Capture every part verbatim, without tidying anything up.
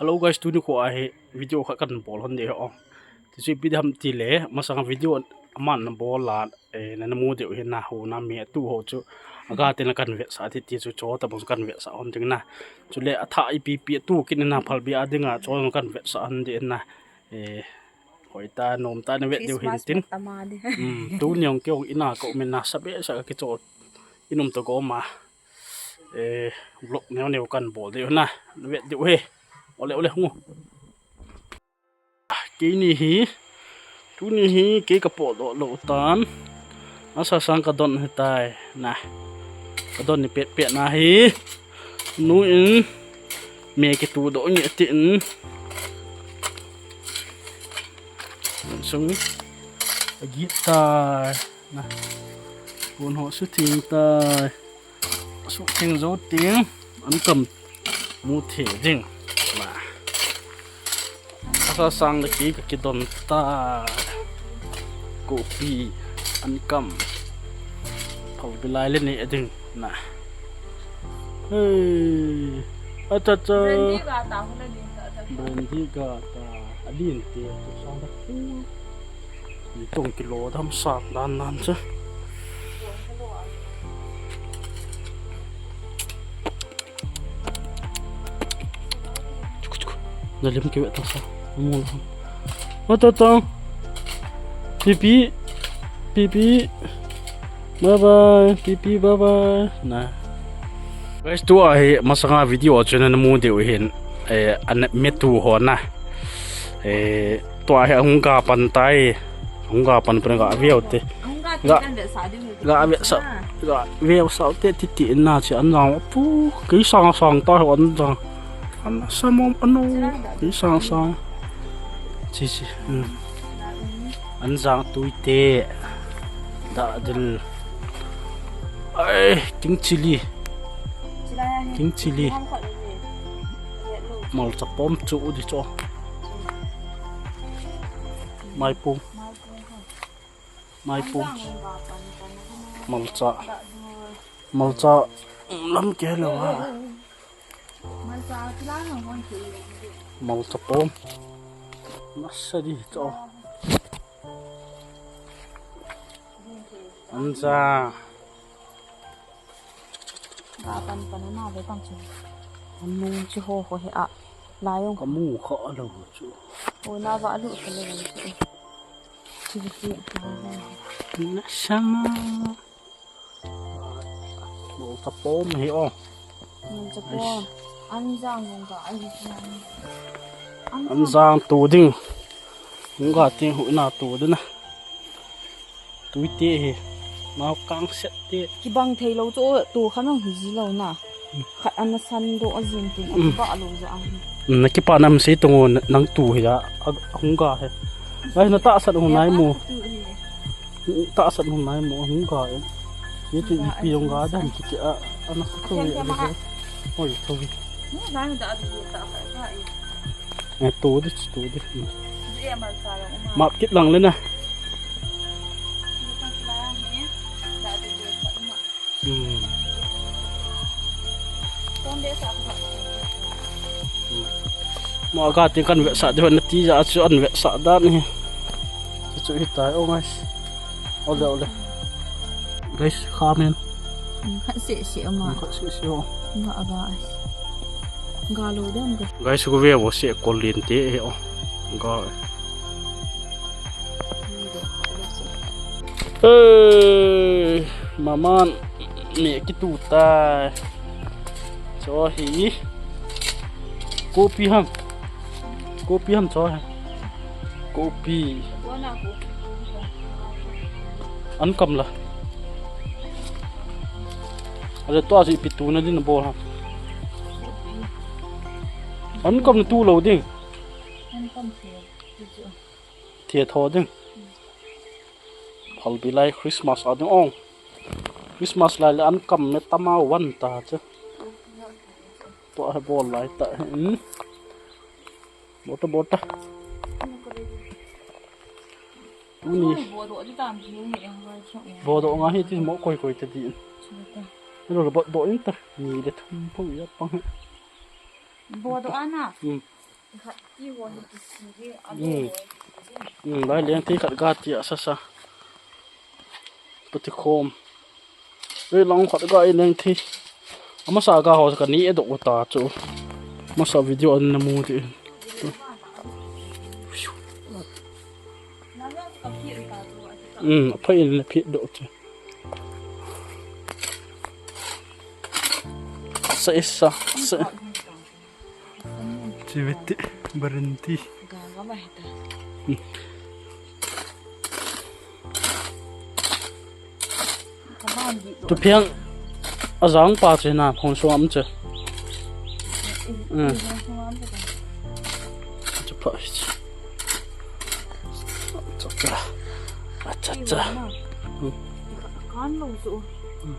Hello guys, tuni kho a hi video khat kan bol hon ding ahi. Ti chu ipi ham ti le, masang video aman na bol a, eh, na na mu diu ahi na, ho na me tu ho chu. Aga te na kan vetsah ti ti chu cho ta bang kan vetsah hon ding na. Chule atha ipi pi tu kin na phalbi a ding a cho kan vetsah hon ding na. Eh, hoi ta, nom ta, na vet diu hin Christmas tin. Mah tama di. Hmm, tuni ong kei ong ina ko min na sa be sa ki cho. Inum to ko ma. Eh, vlog neo neo kan bol diu na. Na vet diu he. Ole, ole, hung. Keini hi. Tuni hi kei ka potdoh lou tan. Asa sang ka don hitai. Na. Ka don ni pet pet na hi. Nu in. Me kitu doh nge tin. Sung. A guitar. Na. Kun ho su ting tai. Su ting zo ting. An kam. Mu the ding. Na. Asa sang le kei ka kidon ta. Kopi an kam. Phalbi lai le ni a ding na. Hey. Acha cha. Brandy ga ta, hula din ta, ta. Brandy ga ta. A din te. Tu sang da. Ni tong kilo dam sak dan dan cha. Na lim ki wet ta sa. Mo. Wa ta ta. Pipi. Pipi. Bye bye. Pipi, bye bye. Na. Guys, tua hi masanga video chu na mu diu hin. Eh, an me tu ho na. Eh, tua hi hung ga pan tai. Hung ga pan pan ga veu te. Hung ga te ga kan vetsah ding. Ga vetsah, ga vetsah te ti ti na chi an jang pu, kei sang sang ta ho an jang. An sa mom ano, kei sang sang. Chi chi. Hmm. An jang tui te. Da dil. Ai, ting chili. Ting chili. Malcha pom chu u di cho. Mai pung. Mai pung. Malcha. Malcha. Lam ke lo ha. Malcha pom. Nasa di cho. Anza. Ga pan pan na ve pan chu. Anu chu ho ho he a. Lai ong. Ka mu kha a lo chu. O na va lu kha le chu. Chi chi. Na sama. Mo ka pom hi o. Mo ka pom. An jang nung ka ai. An jang tu ding. Nung ka ting hu na tu ding na. Tui te hi. Nau kang set te. Kibang thei lo chu tu kha nang hi ji lo na. Khat ana san do a jing tin a ba lo ja a. Na kipa nam sei tung nang tu hi a hung ga he. Ai na ta sat hung nai mo. Ta sat hung nai mo hung ga e. Ye tu ipi hung ga dan ki a ana ko. Oi to. Ni na da du ta ka e. Eh, tu di, tu di. Map kit lang le na. Hmm. Mo aga tin kan vetsah de na ti ja chu an vetsah dan hi. Chu hi tai o guys. Ole, ole. Guys, kha men. Kha se se ma. Kha se se o. Nga aga. Ga lo dem de. Guys, ko ve vo se ko lin te e o. Ga. Hey, maman, me kitu tai. Cho hi. Kopi ham. Kopi ham cho hi. Kopi. An kam la. Ale to asi pitu na din bol ha. An kam na tu lo ding. An kam se. Thia tho ding. Phalbi lai Christmas a ding ong. Christmas lai le an kam me tama wan ta che. To ha bol lai ta. Hmm. Bota, bota. Tuni. Bodo nga hi ti mo koi koi te di. Lo lo bodo in ta. Ni de thum pho ya pang. Bodo ana. Hmm. Khat ti ho hi kisi hi a lo. Hmm. Hmm, lai leng thei khat ga ti a sasa. Pati khom. Vei lang khat ga i leng thei. Amasa ga ho ka ni e dok ta chu. Masa video an na mu ti. Hmm, aphai in na phi dok ti. Sa isa, sa. Chiviti, barinti. Tu phiang a jang pa che na phong suam che. Hmm. Che pa che. Cha cha. Cha cha. Hmm. Kan lo chu. Hmm.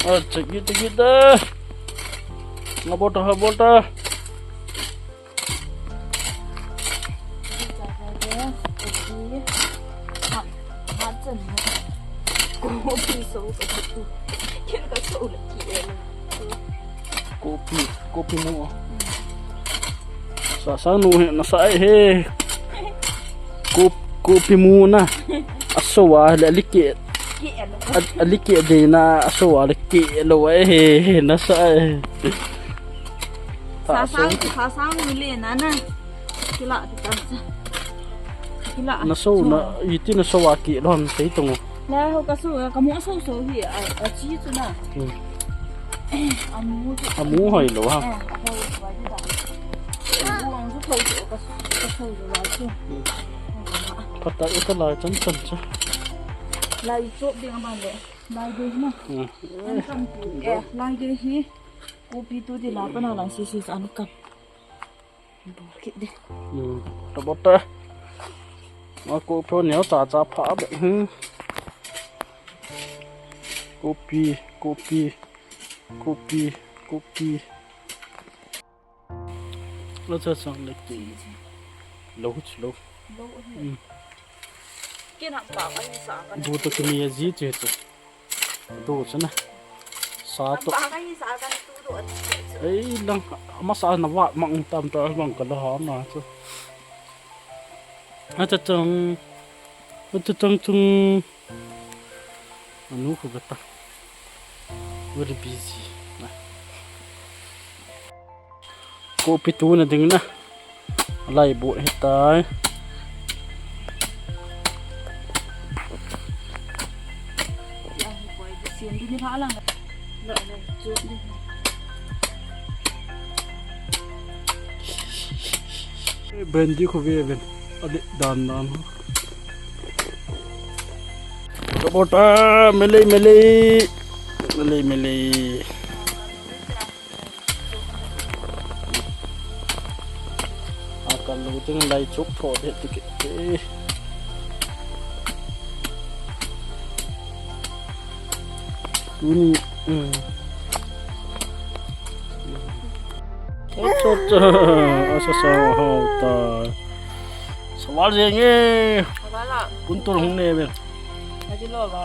Acha, kita, kita. Ngabota, ngabota. Kopi, kopi mu. Sa, sa nu he, na sa he. Kop-, kopi mu na. Aso a le like. A, a like de na aso a le ke lo a he, he na sa he. Sa sa sa sa mu le na na. Kila ta sa. Kila. Na so na iti na so a ke lo han sei tong. Na ho ka so ka mu so so hi a, a chi chu na. Hmm. Amu chu. Amu hoi lo ha. Eh, a hoi lo ha. Amu ang chu tho chu ka, ka tho chu la chu. Pata ita lai chan chan cha. Lai chop ding a ban le. Lai de na. Hmm. An kam pu. Eh, lai de hi. Kopi tu di la pa na lang si si an kam. Bol kit de. Hmm. Ta bol ta. Ma kopi neo cha cha pha be. Hmm. Kopi, kopi, kopi, kopi. Lo cha chang le ti. Lo hu lo. Lo hi. Hmm. Kina pa ka ni sa ka. Bu to kini ya ji che to. Do chana. Sa to. Ba ka hi sa ka ni tu do ati. Ei lang, masa na wa mang tam ta mang ka la ha na chu. Ata tang. Ata tang tung. Anu khu beta. Very busy. Kopi tuna ding na. Lai bu hitai. Bendi khu ve ven. Ali dan dan. Kabota, melei, melei. Melei, melei. Akal lu ting lai chuk tho de ti ke. Tuni, hmm. Cha, cha, cha. Asa sa hau ta. Sawal jeng e. Sawal a. Kuntur hung ne ben. Adi lo ba.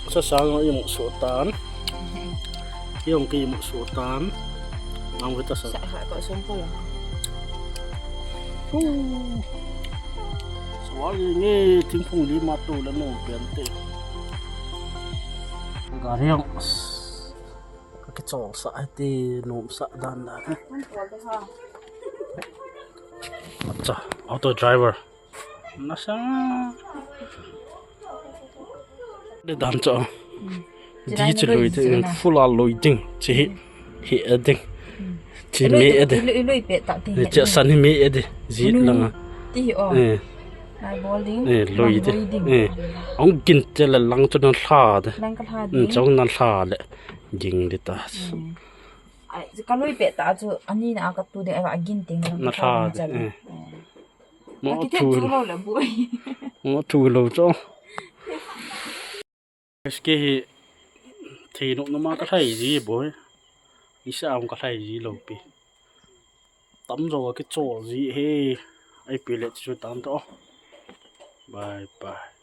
Sa sang i mu su tan. Yong ki mu su tan. Nang kita sa. Sa ha ko sum ko la. Sawal ni thingphung li ma tu la no pian te. Gari yong. Ka kichol sa ti nom sa dan dan. Acha, auto driver. Nasa. De dan cho. Di chu lui te, full a lui ding. Chi hi, hi a ding. Chi me a de. Ilui pe ta ti. Ni cha san hi me a de. Ji langa. Ti hi o. Eh. Lai bol ding. Eh, lui de. Eh. Ong kin te la lang chu na hla de. Lang ka hla de. Chong na hla le. Ging di ta. Ai, ka lui pe ta chu, ani na ka tu de, a gin ting na hla de. Mo tu lo le boi. Mo tu lo cho. Eske hi, thei no na ma ka thai ji boi. Isa ang ka thai ji lo pi. Tam jo ka kichol ji he. Ipi le chu tam to. Bye bye.